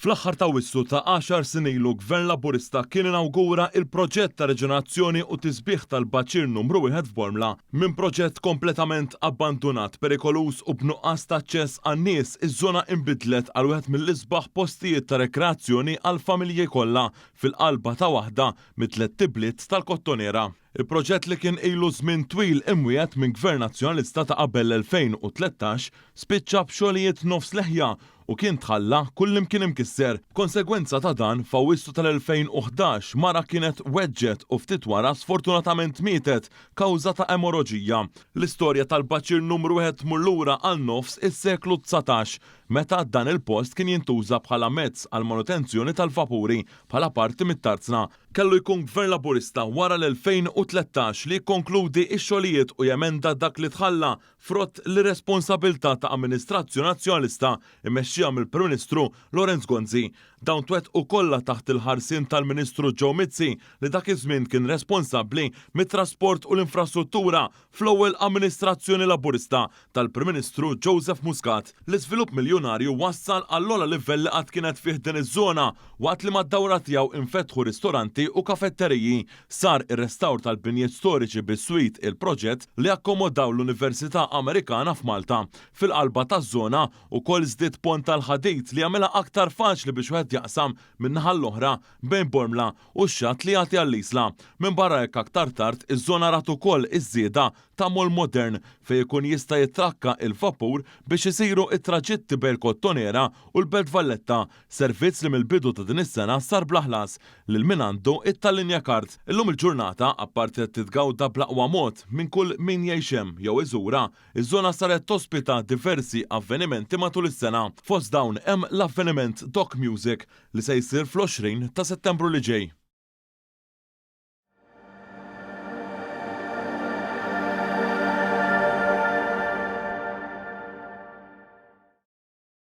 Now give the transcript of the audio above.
Fl-aħħar t'Awwissu ta' għaxar snin ilu Gvern Laburista kien inawgura il-proġett ta' riġenerazzjoni u tisbiħ tal-baċir numru wieħed f'Bormla. Minn proġett kompletament abbandunat, perikoluż u b'nuqqas ta' aċċess għan-nies, iż-żona inbidlet għal wieħed mill-isbaħ postijiet ta' rekreazzjoni għall-familji kollha fil-qalba ta' waħda mit-tlett ibliet tal-Kottonera. Il-proġett li kien ilu żmien twil imwiegħed minn Gvern Nazzjonalista ta' qabel l-2013 spiċċa b'xogħlijiet nofs leħja u kien tħalla kullimkien imkisser. B'konsegwenza ta' dan, f'Awwissu tal-2011 mara kienet weġġgħet u ftit wara sfortunatament mietet kawża ta' emoroġija. L-istorja tal-baċir numru wieħed tmur lura għal nofs is-seklu 19 meta dan il-post kien jintuża bħala mezz għall-manutenzjoni tal-vapuri bħala parti mit-tarzna. Kellu jkun Gvern Laburista wara l-2013 li jikkonkludi x-xogħlijiet u jemenda dak li tħalla frott l-irresponsabilità ta' amministrazzjoni Nazzjonalista mmexxija mill-Prim Ministru Lawrence Gonzi. Dawn twettqu kollha taħt il-ħarsien tal-Ministru Joe Mizzi li dak iż-żmien kien responsabbli mit-trasport u l-infrastruttura fl-ewwel amministrazzjoni Laburista tal-Prim Ministru Joseph Muscat. L-iżvilupp miljunarju wassal għall-ogħla livell li qatt kienet fih din iż-żona waqt li mad-dawra tiegħu infetħu ristoranti u kafetteriji. Sar ir-restawr tal-binjiet storiċi biswit il-proġett li akkomodaw l-Università Amerikana f'Malta. Fil-qalba taż-żona ukoll żdied pont tal-ħadid li jagħmilha aktar faċli biex wieħed jaqsam min-naħa l-oħra bejn Bormla u x-xatt li jagħti għall-Isla. Minbarra hekk aktar tard iż-żona rat ukoll iż-żieda ta' moll modern fejn ikun jista' jitrakka il-vapur biex isiru t-traġitti bejn il-Kottonera u l-Belt Valletta, servizz li mill-bidu ta' din is-sena sar bla ħlas lil min għandu it-Tallinja Card. Illum il-ġurnata, apparti qed titgawda bl-aqwa mod minn kull min jgħix hemm jew iżurha, iż-żona saret tospita diversi avvenimenti matul is-sena. Fost dawn hemm l-avveniment Doc Music li se jsir fl-20 ta' Settembru li ġej.